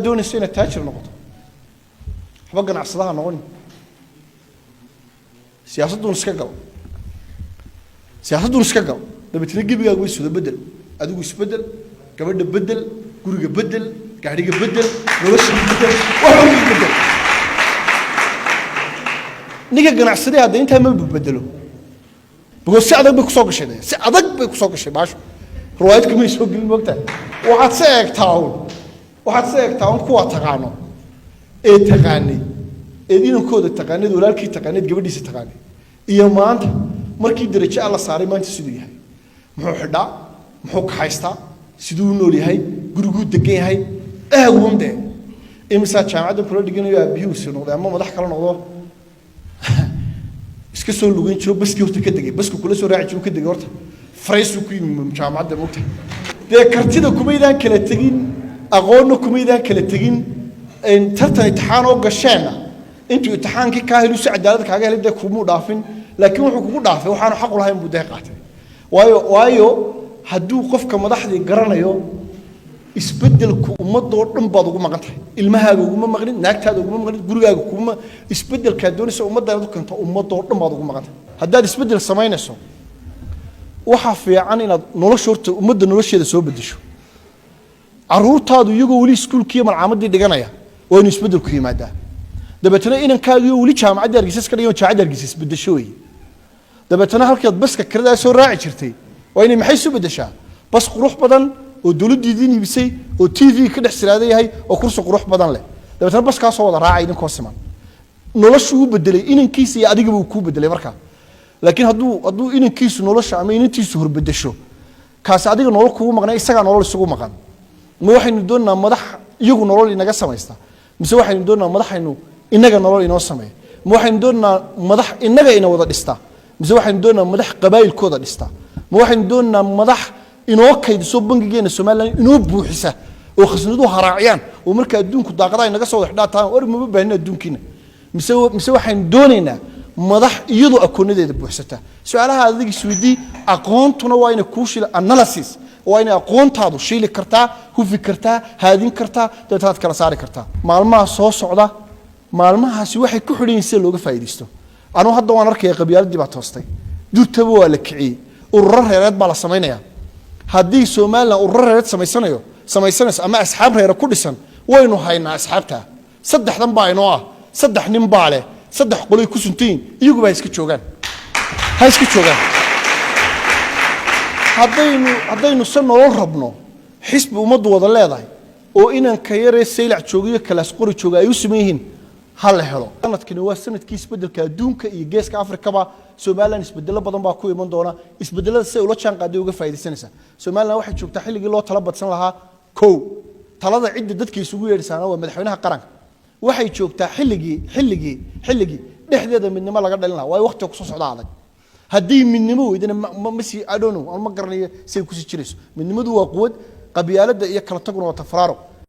Doonayso inaad taajir noqoto, waxba ganacsadaha noqonin, siyaasadduun iska gal, siyaasadduun iska gal. Dabeetna gebigaagu way suda bedel, adigu isbedel, gabadha bedel, guriga bedel, gaadhiga bedel, nolosha bedel, wax walba bedel. Ninka ganacsade hadda intaa ma bedelo, because si adag bay kusoo gashay de, si adag bay kusoo gashay baashu, riwaayad kumay soo gelin, moogtahay. Waxaad se eegtaa uun, waxaad se eegtaa un kuwa taqaano ee taqaanay, eed inankooda taqaaneed, walaalkii taqaaneed, gabadhiisa taqaanay, iyo maanta markii darajo alla saaray, maanta siduu yahay, muxuu xidhaa, muxuu kaxaystaa, siduu u nool yahay, guriguu degan yahay, eegun dee. Imisaa jaamacadda kula dhiganayo aabihii si noqday ama madax kala noqdo, iska soo lugeyn jiro, baskii horta ka degay, basku kula soo raaci jiro ka degay, horta faraysuu ku yimi jaamacadda, moogta dee. Kartida kumaydaan kala tegin, aqoonna kumaydaan kala tegin, tartan imtixaan oo gasheenna intuu imtixaankii kaa helu si cadaalad kaaga helay dee kumuu dhaafin, laakiin wuxuu kugu dhaafay waxaanu xaq u lahayn buu dee qaatay. Waayo hadduu qofka madaxdii garanayo isbeddelku, ummadoo dhan baad ugu maqan tahay. Ilmahaaga uguma maqnid, naagtaada uguma maqnid, gurigaaga kuma. Isbeddelkaad doonaysa ummadda inaad u keento, ummadoo dhan baad ugu maqan tahay. Haddaad isbeddel samaynayso, waxaa fiican inaad nolosha horta ummadda nolosheeda soo beddesho. Caruurtaadu iyagoo weli iskuulkiiyo malcaamadii dhiganaya waa inuu isbeddelku yimaadaa. Dabeetana inankaagiyo weli jaamacadda Hargeysa iska dhigan, jaamacadda Hargeysa isbeddesho weeye. Dabeetana halkaad baska kiradaa soo raaci jirtay waa inay maxay isu beddeshaa? Bas qurux badan oo dowladdu idiin iibisay oo TV ka dhex siraada yahay oo kursi qurux badan leh. Dabeetana baskaasoo wada raacay idinkoo siman. Noloshuu u bedelay inankiisa iyo adigaba uu kuu bedelay markaa. Laakiin hadduu inankiisu nolosha ama inantiisu horbedesho, kaasi adiga nolol kugu maqnay, isagaa nolol isugu maqan. Ma waxaynu doonaynaa madax iyagu nolol inaga samaysta, mise waxaynu doonaynaa madaxaynu inaga nolol inoo sameeya? Ma waxaynu doonaynaa madax inaga ina wada dhista, mise waxaynu doonaynaa madax qabaayilkooda dhista? Ma waxaynu doonaynaa madax inoo kaydiso bangigeena Somaliland inoo buuxisa oo khasnaduhu haraaciyaan, oo marka adduunku daaqadaha inaga soo wada xidhaataan, war mama baahnin adduunkiina? Mise waxaynu doonaynaa madax iyadoo akoonadeeda buuxsata? Su-aalaha adig isweydii. Aqoontuna waa inay kuu shila analysis, waa inay aqoontaadu shiili kartaa, hufi kartaa, haadin kartaa, dabeetana aad kala saari kartaa. Maalmaha soo socda, maalmahaasi waxay ku xidhan yihiin sida looga faa'iidaysto. Anugu hadda waan arkaya, qabyaaladii baa toostay, durtaba waa la kiciyey, ururo reereed baa la samaynaya. Haddii Somaliland ururo reereed samaysanayso ama asxaab reere ku dhisan, waynu haynaa asxaabtaa. Saddexdan baa inoo ah, saddex nin baa leh, saddex qolay ku suntayin, iyaguba ha iska joogaan, ha iska joogaan. Haddaynu se nolol rabno, xisbi ummaddu wada leedahay oo inanka yaree Saylac joogayo kalaas qori jooga ay u siman yihiin ha la helo. Sanadkani waa sanadkii isbeddelka adduunka iyo geeska Afrikaba. Somaliland isbedelo badan baa ku iman doona. Isbedelada siday ula jaan qaaday uga faa'iidaysanaysaa. Somaliland waxay joogtaa xilligii loo tala badsan lahaa. Kow, talada cidda dadka isugu yeedhisaana waa madaxweynaha qaranka. Waxay joogtaa xilligii dhexdeeda midnimo laga dhalin lahaa, waayo waqtiga kusoo socda adag. Haddii midnimo weydana ma sii, I don't know, ma garanayo siay kusii jirayso. Midnimadu waa quwad, qabyaaladda iyo kala taguna waa tafaraaro.